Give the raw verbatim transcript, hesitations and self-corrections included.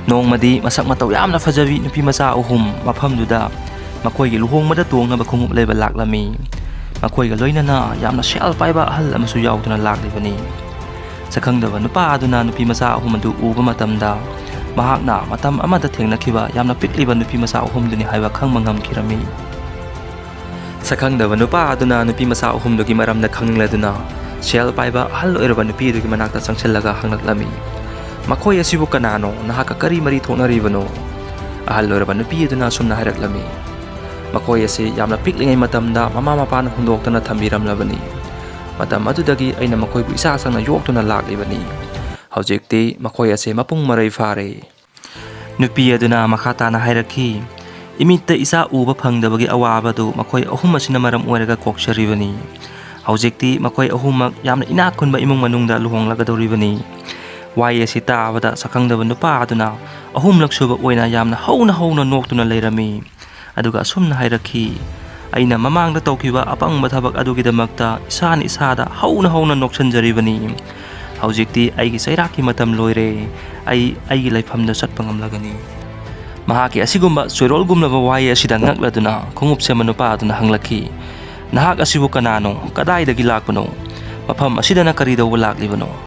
ꯅꯣꯡꯃꯗꯤ ꯃꯁꯛ ꯃꯇꯧ ꯌꯥꯝꯅ ꯐꯖꯕꯤ ꯅꯨꯄꯤ ꯃꯆꯥ ꯑꯍꯨꯝ ꯃꯐꯝꯗꯨꯗ ꯃꯈꯣꯏꯒꯤ ꯂꯨꯍꯣꯡꯕꯗ ꯇꯣꯡꯅꯕ ꯈꯣꯡꯎꯞ ꯂꯩꯕ ꯂꯥꯛꯂꯝꯃꯤ꯫ ꯃꯈꯣꯏꯒ ꯂꯣꯏꯅꯅ ꯌꯥꯝꯅ ꯁꯦꯜ ꯄꯥꯏꯕ ꯑꯍꯜ ꯑꯃꯁꯨ ꯌꯥꯎꯗꯨꯅ ꯂꯥꯛꯂꯤꯕꯅꯤ꯫ ꯁꯛꯈꯪꯗꯕ ꯅꯨꯄꯥ ꯑꯗꯨꯅ ꯅꯨꯄꯤ ꯃꯆꯥ ꯑꯍꯨꯝ ꯑꯗꯨ ꯎꯕ ꯃꯇꯝꯗ, ꯃꯍꯥꯛꯅ ꯃꯇꯝ ꯑꯃꯗ ꯊꯦꯡꯅꯈꯤꯕ ꯌꯥꯝꯅ ꯄꯤꯛꯂꯤꯕ ꯅꯨꯄꯤ ꯃꯆꯥ ꯑꯍꯨꯝꯗꯨꯅꯤ ꯍꯥꯏꯕ ꯈꯪꯕ ꯉꯝꯈꯤꯔꯝꯃꯤ꯫ ꯁꯛꯈꯪꯗꯕ ꯅꯨꯄꯥ ꯑꯗꯨꯅ ꯅꯨꯄꯤ ꯃꯆꯥ ꯑꯍꯨꯝꯗꯨꯒꯤ ꯃꯔꯝꯗ ꯈꯪꯅꯤꯡꯂꯗꯨꯅ, ꯁꯦꯜ ꯄꯥꯏꯕ ꯑꯍꯜ ꯑꯣꯏꯔꯕ ꯅꯨꯄꯤ ꯑꯗꯨꯒꯤ ꯃꯅꯥꯛꯇ ꯆꯪꯁꯤꯜꯂꯒ ꯍꯪꯂꯛꯂꯝꯃꯤ, "ꯃꯈꯣꯏ ꯑꯁꯤꯕꯨ ꯀꯅꯥꯅꯣ? ꯅꯍꯥꯛꯀ ꯀꯔꯤ ꯃꯔꯤ ꯊꯣꯛꯅꯔꯤꯕꯅꯣ?" ꯑꯍꯜ ꯑꯣꯏꯔꯕ ꯅꯨꯄꯤ ꯑꯗꯨꯅ ꯑꯁꯨꯝꯅ ꯍꯥꯏꯔꯛꯂꯝꯃꯤ, "ꯃꯈꯣꯏ ꯑꯁꯤ ꯌꯥꯝꯅ ꯄꯤꯛꯂꯤꯉꯩ ꯃꯇꯝꯗ ꯃꯃꯥ ꯃꯄꯥꯅ ꯍꯨꯟꯗꯣꯛꯇꯨꯅ ꯊꯝꯕꯤꯔꯝꯂꯕꯅꯤ꯫ ꯃꯇꯝ ꯑꯗꯨꯗꯒꯤ ꯑꯩꯅ ꯃꯈꯣꯏꯕꯨ ꯏꯆꯥ ꯁꯪꯅ ꯌꯣꯛꯇꯨꯅ ꯂꯥꯛꯂꯤꯕꯅꯤ꯫ ꯍꯧꯖꯤꯛꯇꯤ ꯃꯈꯣꯏ ꯑꯁꯤ ꯃꯄꯨꯡ ꯃꯔꯩ ꯐꯥꯔꯦ꯫" ꯅꯨꯄꯤ ꯑꯗꯨꯅ ꯃꯈꯥ ꯇꯥꯅ ꯍꯥꯏꯔꯛꯈꯤ, "ꯏꯃꯤꯠꯇ ꯏꯆꯥ ꯎꯕ ꯐꯪꯗꯕꯒꯤ ꯑꯋꯥꯕꯗꯨ ꯃꯈꯣꯏ ꯑꯍꯨꯝ ꯑꯁꯤꯅ ꯃꯔꯝ ꯑꯣꯏꯔꯒ ꯀꯣꯛꯆꯔꯤꯕꯅꯤ꯫ ꯍꯧꯖꯤꯛꯇꯤ ꯃꯈꯣꯏ ꯑꯍꯨꯝꯃꯛ ꯌꯥꯝꯅ ꯏꯅꯥꯛ ꯈꯨꯟꯕ ꯏꯃꯨꯡ ꯃꯅꯨꯡꯗ ꯂꯨꯍꯣꯡꯂꯒꯗꯧꯔꯤꯕꯅꯤ꯫" ꯋꯥꯍꯩ ꯑꯁꯤ ꯇꯥꯕꯗ ꯁꯛꯈꯪꯗꯕ ꯅꯨꯄꯥ ꯑꯗꯨꯅ ꯑꯍꯨꯝꯂꯛ ꯁꯨꯕ ꯑꯣꯏꯅ ꯌꯥꯝꯅ ꯍꯧꯅ ꯍꯧꯅ ꯅꯣꯛꯇꯨꯅ ꯂꯩꯔꯝꯃꯤ꯫ ꯑꯗꯨꯒ ꯑꯁꯨꯝꯅ ꯍꯥꯏꯔꯛꯈꯤ, "ꯑꯩꯅ ꯃꯃꯥꯡꯗ ꯇꯧꯈꯤꯕ ꯑꯄꯪꯕ ꯊꯕꯛ ꯑꯗꯨꯒꯤꯗꯃꯛꯇ ꯏꯁꯥꯅ ꯏꯁꯥꯗ ꯍꯧꯅ ꯍꯧꯅ ꯅꯣꯛꯁꯟꯖꯔꯤꯕꯅꯤ꯫ ꯍꯧꯖꯤꯛꯇꯤ ꯑꯩꯒꯤ ꯆꯩꯔꯥꯛꯀꯤ ꯃꯇꯝ ꯂꯣꯏꯔꯦ꯫ ꯑꯩ ꯑꯩꯒꯤ ꯂꯩꯐꯝꯗ ꯆꯠꯄ ꯉꯝꯂꯒꯅꯤ꯫" ꯃꯍꯥꯛꯀꯤ ꯑꯁꯤꯒꯨꯝꯕ ꯆꯣꯏꯔꯣꯜꯒꯨꯝꯂꯕ ꯋꯥꯍꯩ ꯑꯁꯤꯗ ꯉꯛꯂꯗꯨꯅ ꯈꯣꯡꯎꯞ ꯁꯦꯝꯕ ꯅꯨꯄꯥ ꯑꯗꯨꯅ ꯍꯪꯂꯛꯈꯤ, "ꯅꯍꯥꯛ ꯑꯁꯤꯕꯨ ꯀꯅꯥꯅꯣ? ꯀꯗꯥꯏꯗꯒꯤ ꯂꯥꯛꯄꯅꯣ? ꯃꯐꯝ ꯑꯁꯤꯗꯅ ꯀꯔꯤ ꯇꯧꯕ ꯂꯥꯛꯂꯤꯕꯅꯣ?"